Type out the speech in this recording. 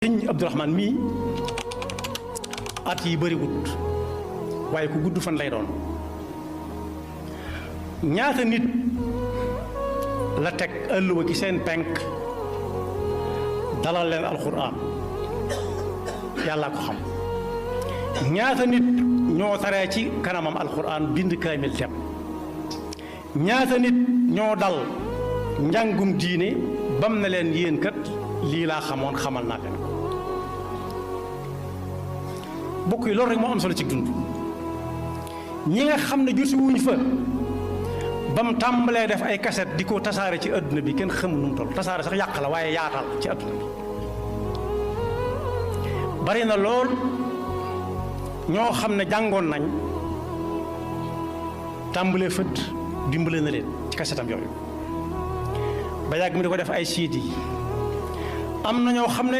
sëñ Abdourahmane mii at yi bëriwut waaye ku gudd fan lay doon ñaata nit la teg ëlluwa ci seen penk dalal leen alxuraan yàlla ko xam ñaata nit ñoo taree ci kanamam alxuraan bind kaamil tem ñaata nit ñoo dal njàngum diine bam na leen yéen kat lii laa xamoon xamal naa leen bokk yi loolu rek moo am solo ci dund ñi nga xam ne jotu wuñ fa ba mu tàmbalee def ay kaset di ko tasaare ci adduna bi kenn xamul nu mu toll tasaare sax yàq la waaye yaatal ci adduna bi bari na lool ñoo xam ne jàngoon nañ tàmbalee fëdd dimbale na leen ci kasetam yooyu ba yàgg mi di ko def ay CD am na ñoo xam ne